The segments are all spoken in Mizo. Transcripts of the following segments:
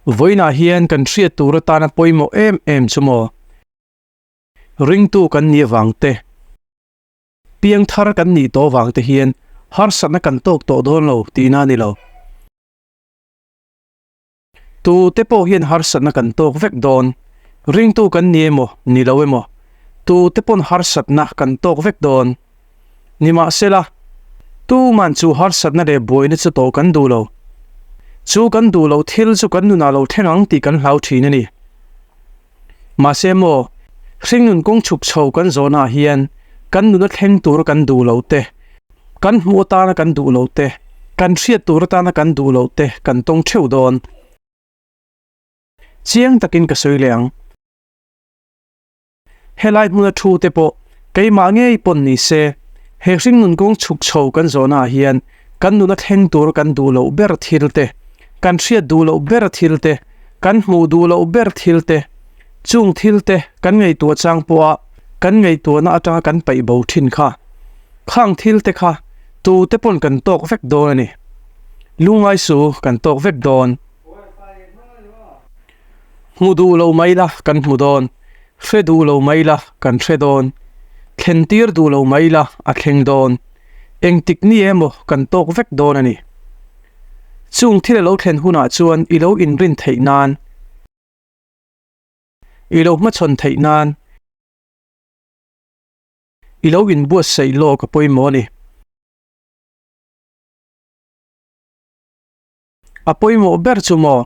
Vawiinah hian kan hriat tur atana pawimawh em em chu maw? Ringtu kan nih avang te, piangthar kan nih tawh avang te hian harsatna kan tawk tawh dawn lo tihna a ni lo. Tu te pawh hian harsatna kan tawk vek dawn. Ringtu kan ni emaw, ni lo emaw, tu te pawn harsatna kan tawk vek dawn. Nimahsela, tuman chu harsatna leh buaina chu tawh kan duh lo. Chu kan duh loh thil chu kan nunah lo thleng ang tih kan hlau thin a ni. Mahse maw, hringnun kawng chhuk chho kan zawhnaah hian kan nuna thleng tura kan duh loh te, kan hmuh atana kan duh loh te, kan hriat tur atana kan duh loh te kan tawng theuh dawn. Chiang takin ka sawi leh ang. Helai hmuna thu te pawh keimah ngei pawn ni se, he hringnun kawng chhuk chho kan zawhnaah hian kan nuna thleng tura kan duh loh ber thil te, kan hriat duh loh ber thil te, Kan hmuh duh loh ber thil te, chung thil te kan ngaihtuah chang pawha kan ngaihtuahna atanga kan paih bo thin kha. Khang thil te kha tu te pawn kan tawk vek dawn a ni. Lungngai su kan tawk vek dawn. Hmu duh lo mai la kan hmu dawn, hre duh lo mai la kan hre dawn, thlen tir duh lo mai la a thleng dawn. Engtik ni emaw kan tawk vek dawn a ni. Chung thil a lo thlen hunah chuan i lo inrin theih nan, i lo hmachhawn theih nan, i lo inbuatsaih lawk a pawimawh a ni. A pawimawh ber chu maw?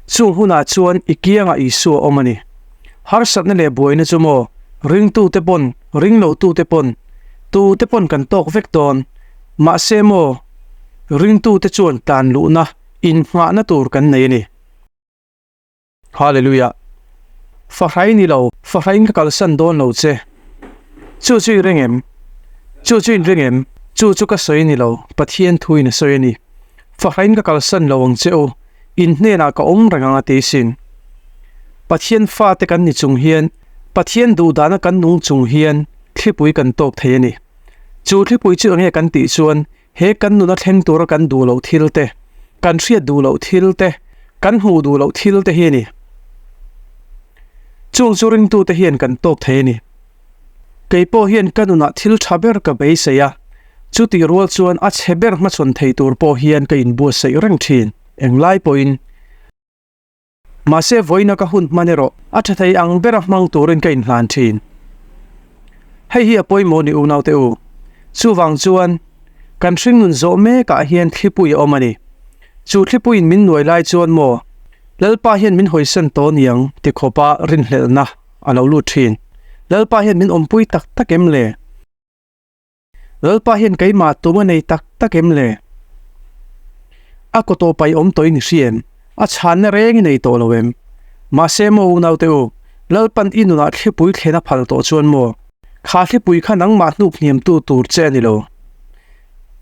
Chung hunah chuan i kiangah Isua awm a ni. Harsatna leh buaina chu maw? Ringtute pawn, ringlotute pawn, tute pawn kan tawk vek dawn. Mahse maw? Ringtute chuan tlan luhna, inhngahna tur kan nei a ni. Hallelujah! Fahrai ni lo, fahrain ka kalsan dawn lo che. Chu chu i ring em? Chu chu in ring em? Chu chu ka sawi ni lo, Pathian thuin a sawi a ni. Fahrain ka kalsan lo ang che u, in hnenah ka awm reng ang a ti sin. Pathian fate kan ni chung hian, Pathian duhdahna kan nung chung hian thlipui kan tawk thei a ni. Chu thlipui chu enge kan tih chuan He kan nuna thleng tura kan duh loh thil te, kan hriat duh loh thil te, kan hmuh duh loh thil te hi a ni. Chung chu ringtute hian kan tawk thei a ni. Kei pawh hian ka nunah thil tha ber ka beisei a, chutih rual chuan a chhe ber hmachhawn thei tur pawh hian ka inbuatsaih reng thin, englai pawhin. Mahse vawiina ka hun hman erawh a tha thei ang bera hmang turin ka inhlan thin. Hei hi a pawimawh ni unaute u. Chuvang chuan kan hringnun zawh mekah hian thlipui a awm a ni. Chu thlipuiin min nuai lai chuan maw Lalpa hian min hawisan tawh niang ti khawpa rinhlelhna a lo lut thin. Lalpa hian min awmpui tak tak em le? Lalpa hian keimah tum a nei tak tak em le? A kaw tawh pai awm tawh in i hria em? A chhanna reng i nei tawh lo em? Mahse maw unaute u, Lalpan i nunah thlipui thlen a phal tawh chuan maw? Kha thlipui kha nangmah hnuk hniamtu tur che a ni lo.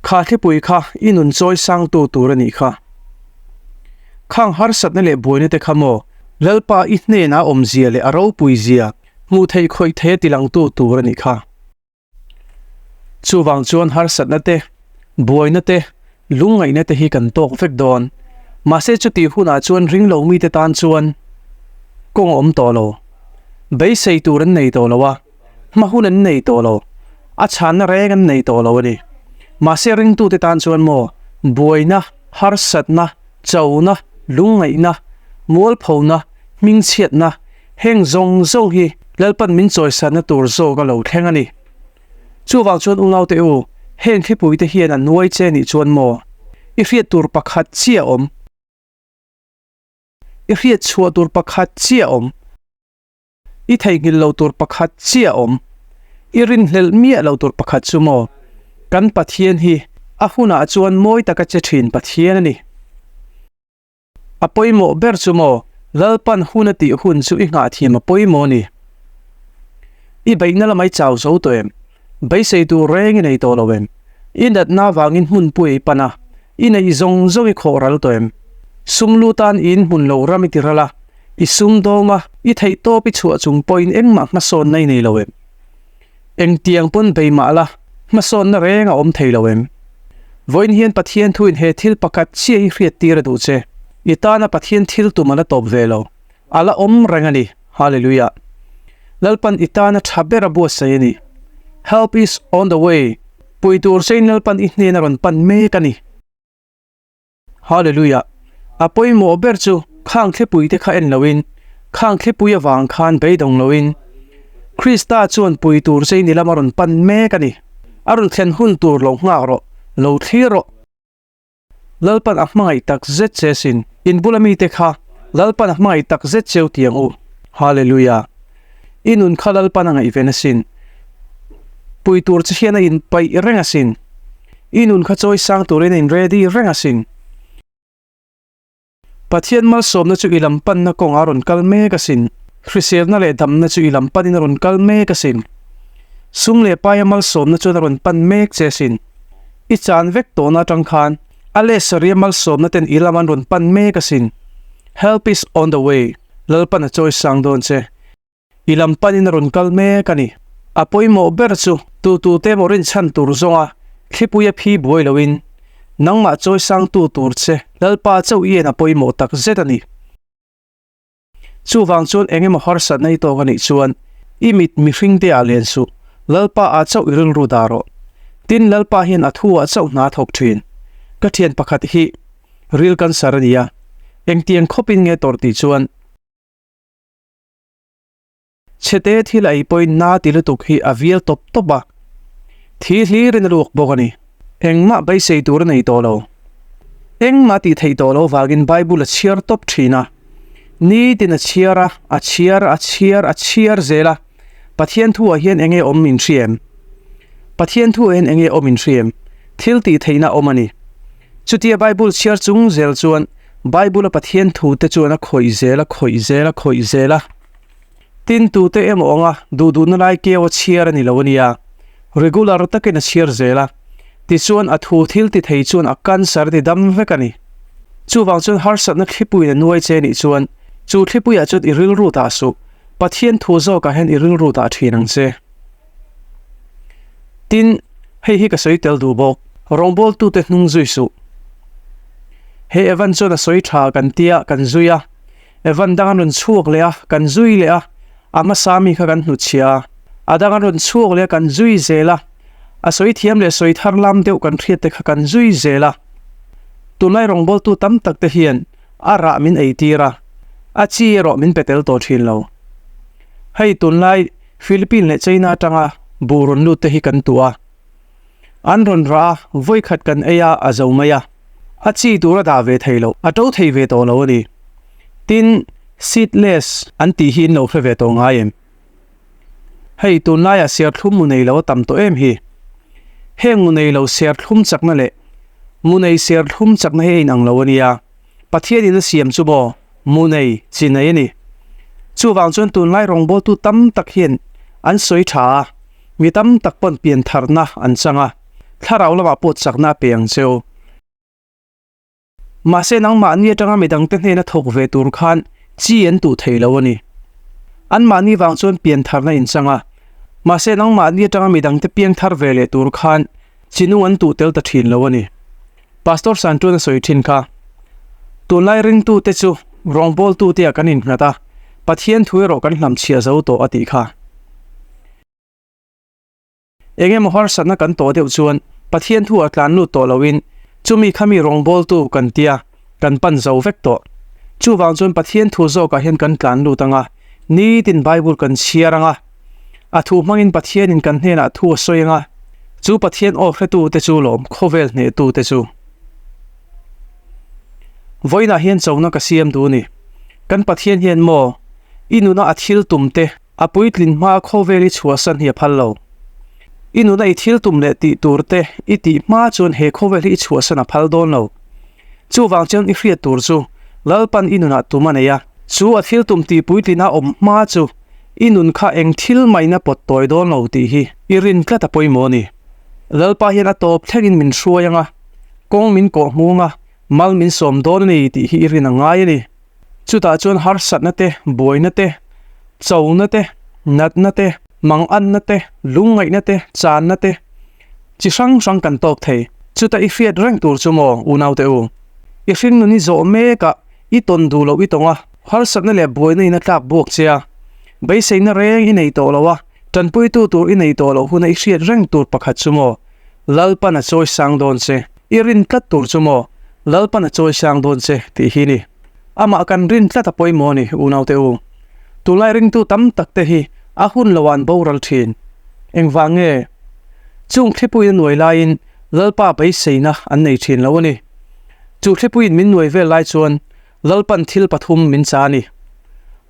Kha thlipui kha i nun chawi sangtu tur a nih kha. Khang harsatna leh buaina te kha maw Lalpa i hnenah awmzia leh a ropuizia hmuh theih khawih thei a tilangtu tur a nih kha. Chuvang chuan harsatna te, buaina te, lungngaihna te hi kan tawk vek dawn. Mahse chutih hunah chuan ringlo mite tan chuan kawng a awm tawh lo. Beisei tur an nei tawh lo a, hma hun an nei tawh lo, a chhanna reng an nei tawh lo a ni. Mahse ringtute tan chuan maw buaina, harsatna, chona, lungngaihna, mualphona, hmingchhiatna, Heng zawng zawng hi Lalpan min chawisanna tur zawk a lo thleng a ni. Chuvang chuan unaute u, heng thlipuite hian a nuai che nih chuan maw? I hriat tur pakhat chiah a awm. I hriat chhuah tur pakhat chiah a awm. I theihnghilh lo tur pakhat chiah a awm. I rinhlelh miah lo tur pakhat chu maw? Kan Pathian hi a hunah chuan mawi taka che thin Pathian a ni. A pawimawh ber chu maw, Lalpan hun a tih hun chu i nghahthiam a pawimawh a ni. I beihna lamah i chau zo tawh em? Beisei tur reng i nei tawh lo em? I natna avangin hmunpui i pan a, i neih zawng zawng i khawh ral tawh em? Sum lu tan i inhmun lo ram i ti ral a, i sum dawm a, i theihtawp i chhuah chung pawhin engmah hmasawnna i nei lo em? Engtiang pawn bei mah la, hmasawnna reng a awm thei lo em? Vawiin hian Pathian thuin he thil pakhat chiah hi hriat tir a duh che. I tana Pathian thil tum a la tawp ve lo. A la awm reng a ni. Hallelujah. Lalpan i tana tha ber a buatsaih a ni. Help is on the way. Pui tur chein Lalpan i hnen a rawn pan mek a ni. Hallelujah. A pawimawh ber chu khang thlipui te kha en loin, khang thlipui avang khan beidawng loin, Krista chuan pui tur chein i lam a rawn pan mek a ni. A rawn thlen hun tur lo nghak rawh, lo thlir rawh. Lalpan a hmangaih tak zet che sin. In bula mite kha Lalpan a hmangaih tak zet cheu ti ang u. Hallelujah. I nun kha Lalpan a ngaihven asin. Pui tur che hian a inpaih reng asin. I nun kha chawi sang turin a in ready reng asin. Pathian malsawmna chu i lam panna kawngah a rawn kal mek asin. Hriselna leh damna chu i lam panin a rawn kal mek asin. Sum leh paia malsawmna chuan a rawn pan mek che asin. I chan vek tawhna atang khan a leh saria malsawmna ten i lam an rawn pan mek asin. Help is on the way, Lalpan a chawi sang dawn che. I lam panin a rawn kal mek a ni. A pawimawh ber chu tu tute emaw rinchhan tur zawnga thlipui a phi buai loin nangmah chawi sangtu tur che Lalpa chauh i en a pawimawh tak zet a ni. Chuvang chuan eng emaw harsatna i tawk a nih chuan i mit mihring te ah len suh, Lalpa ah chauh i rilru dah rawh. Tin, Lalpa hian a thu ah chauh hna a thawk thin. Ka thian pakhat hi ril cancer a ni a, engtiang khawpin nge tawrh tih chuan, Chhete thil ei pawhin na ti lutuk hi a vial tawp tawp a, thi hlirin a luak bawk a ni. Engmah beisei tur a nei tawh lo. Engmah tih theih tawh lo vangin Bible a chhiar tawp thin a. Nitin a chhiar a, a chhiar, a chhiar, a chhiar zel a. Pathian thuah hian enge awm min hria em? Pathian thuah hian enge awm in hria em? Thil tih theihna awm a ni. Chutia Bible chhiar chung zel chuan Bible-a Pathian thute chuan a khawih zel a, khawih zel a, khawih zel a. Tin, tute emaw anga duh duhna lai keu a chhiar a ni lo a nia. Regular takin a chhiar zel a. Tichuan, a thu thil ti thei chuan a cancer ti dam vek a ni. Chuvang chuan harsatna thlipuiin a nuai che nih chuan, chu thlipuiah chuan i rilru dah suh. Pathian thu zawkah hian i rilru dah thin ang che. Tin, hei hi ka sawi tel duh bawk, rawngbawltute hnung zui suh. He Evan chuan a sawi tha kan tia kan zui a, Evan dang an rawn chhuak leh a, kan zui leh a, a hmasa mi kha kan hnutchhia a, a dang an rawn chhuak leh a kan zui zel a, a sawi thiam leh sawi thar lam deuh kan hriat te kha kan zui zel a. Tunlai rawngbawltu tam tak te hian a rah min ei tir a, a chi erawh min pe tel tawh thin lo. Hei tunlai Philippine leh China atanga buh rawn lut te hi kan tuah a, an rawn rah a, vawikhat kan ei a, a zo mai a, a chi tur a dah ve thei loh, a to thei ve tawh lo a ni. Tin, seedless an tih hi in lo hre ve tawh ngai em? Hei tunlaiah serthlum mu nei lo a tam tawh em hi? Heng mu nei lo serthlum chakna leh mu nei serthlum chakna hi a inang lo a nia. Pathianin a siam chu maw mu nei chi nei a ni. Chuvang chuan tunlai rawngbawltu tam tak hian an sawi tha a, mi tam tak pawn piantharna an chang a, thlarau lamah pawh chakna a pe ang cheu. Mahse nangmahni atanga midangte hnena thawk ve tur khan chi an tuh thei lo a ni. Anmahni vang chuan piantharna in chang a, mahse nangmahni atanga midangte piangthar ve leh tur khan chi nung an tuh tel ta thin lo a ni. Pastor Santuan a sawi thin kha, Tunlai ringtute chu rawngbawltute ah kan innghat a, Pathian thu erawh kan hlamchhiah zo tawh a tih kha. Eng emaw harsatna kan tawh deuh chuan Pathian thu ah tlan lut tawh loin chumi khami rawngbawltu kan tia kan pan zo vek tawh. Chuvang chuan Pathian thu zawkah hian kan tlan lut ang a, nitin Bible kan chhiar ang a, a thu hmangin Pathianin kan hnenah thu a sawi ang a, chu Pathian aw hretute chu lawm khawvel hnehtute chu. Vawiinah hian chona ka siam duh a ni. Kan Pathian hian maw i nuna a thil tum te, A puitlin hma khawvel i chhuahsan hi a phal lo. I nuna i thil tum leh tih tur te i tih hma chuan he khawvel hi i chhuahsan a phal dawn lo. Chuvang chuan i hriat tur chu Lalpan i nunah tum a nei a. Chu a thil tum tih puitlin a awm hma chu i nun kha eng thil mahin a pawt tawi dawn lo tih hi i rin tlat a pawimawh a ni. Lalpa hian a tawp thlengin min hruai ang a, kawng min kawh hmung a, mal min sawm dawn a ni tih hi i rin a ngai a ni. Chutah chuan harsatna te, buaina te, chona te, natna te, manganna te, lungngaihna te, channa te chi hrang hrang kan tawk thei. Chuta i hriat reng tur chu maw unaute u? I hringnun i zawh mekah I tawn duh loh i tawng a, harsatna leh buaina in a tlak buak che a, beiseina reng i nei tawh lo a, tanpuitu tur i nei tawh loh huna i hriat reng tur pakhat chu maw? Lalpan a chawi sang dawn che. I rin tlat tur chu maw? Lalpan a chawi sang dawn che tih hi ni. Amah kan rin tlat a pawimawh a ni, unaute u. Tunlai ringtu tam tak te hi a hun loah an boral thin. Engvang nge? Chung thlipuiin a nuai laiin Lalpa beiseina an nei thin lo a ni. Chu thlipuiin min nuai vel lai chuan Lalpan thil pathum min cha a ni.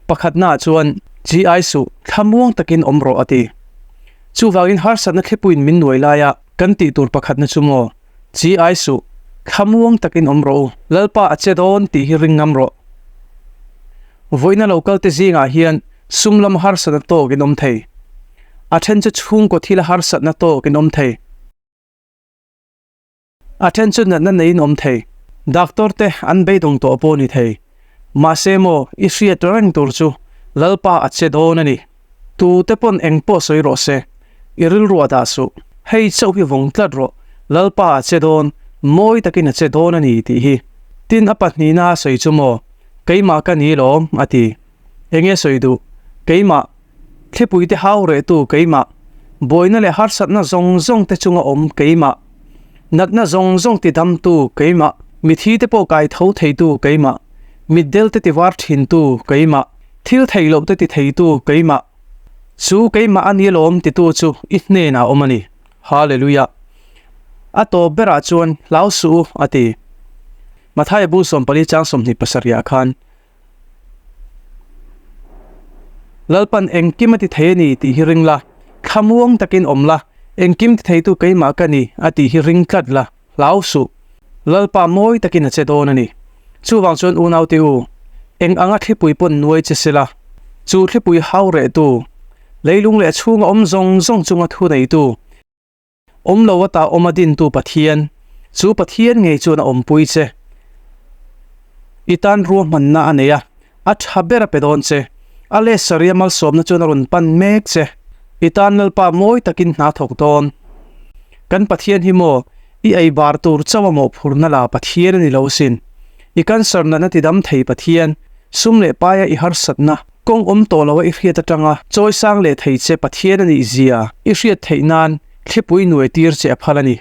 Pakhatnaah chuan GI suh thlamuang takin awm rawh a ti. Chuvangin harsatna thlipuiin min nuai laia kan tih tur pakhatna chu maw? GI suh thlamuang takin awm rawh u, Lalpa a che dawn tih hi ring ngam rawh. Vawiina lo kalte zingah hian sum lama harsatna tawk in awm thei. A then chu chhungkaw thila harsatna tawk in awm thei. A then chu natna neiin awm thei. Doctor te an beidawng tawh pawh ni thei. Mahse maw, i hriat reng tur chu Lalpa a che dawn a ni. Tu te pawn eng pawh sawi rawh se, i rilru a dah suh. Hei chauh hi vawng tlat rawh, Lalpa a che dawn, mawi takin a che dawn a ni tih hi. Tin a pahnihna a sawi chu maw, keimah ka ni lawm, a ti. Enge sawi duh? Keimah. Thlipuite hau rehtu keimah, buaina leh harsatna zawng zawng te chunga awm keimah, natna zawng zawng tidamtu keimah, mithite pawh kai tho theitu keimah, mitdelte tivar thintu keimah, thil theih loh te ti theitu keimah, chu keimah a ni alawm titu chu i hnenah awm a ni. Hallelujah! A tawp berah chuan hlau suh u, a ti. Mathaia bu 14 chang 27 ah khan. Lalpan engkim a ti thei a ni tih hi ring la, thlamuang takin awm la, engkim ti theitu keimah ka ni a tih hi ring tlat la, hlau suh. Lalpa mawi takin a che dawn a ni. Chuvang chuan unaute u, eng anga thlipui pawn nuai che sela, chu thlipui hau rehtu, leilung leh chhunga awm zawng zawng chunga thu neitu, Awm lo ata awm a dintu Pathian, chu Pathian ngei chuan a awmpui che. I tan ruahmanna a nei a, a tha ber a pe dawn che. A leh saria malsawmna chuan a rawn pan mek che. I tan Lalpa mawi takin hna thawk dawn. Kan Pathian hi maw, i ei bar tur chauh a mawhphurna la Pathian a ni lo sin. I cancer natna tidam thei Pathian, sum leh paia i harsatna, Kawng awm tawh loa i hriat atanga chawi sang leh thei che Pathian a nih zia i hriat theih nan thlipui nuai tir che a phal a ni.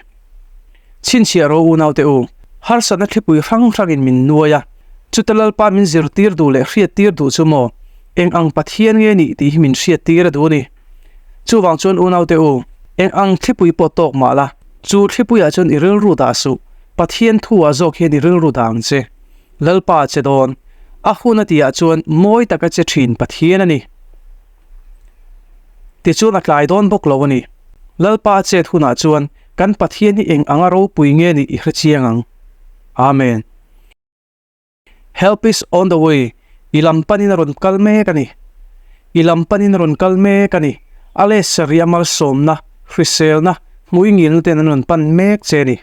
Chhinchhiah ro unaute u, harsatna thlipui hrang hrangin min nuai a, chuta Lalpa min zirtir duh leh hriat tir duh chu maw eng ang Pathian nge nih tih hi min hriat tir a duh a ni. Chuvang chuan unaute u, eng ang thlipui pawh tawk mah la, chu thlipuiah chuan i rilru dah suh, Pathian thu ah zawk hian i rilru dah ang che. Lalpa a che dawn. A hun a tihah chuan mawi taka che thin Pathian a ni. Tichuan a tlai dawn bawk lo a ni. Lalpa a chet hunah chuan kan Pathian hi eng anga ropui nge nih i hre chiang ang. Amen. Help is on the way, I lam panin a rawn kal mek a ni. I lam panin a rawn kal mek a ni. A leh sarih a malsawmna, hriselna, hmuingilna ten an rawn pan mek che a ni.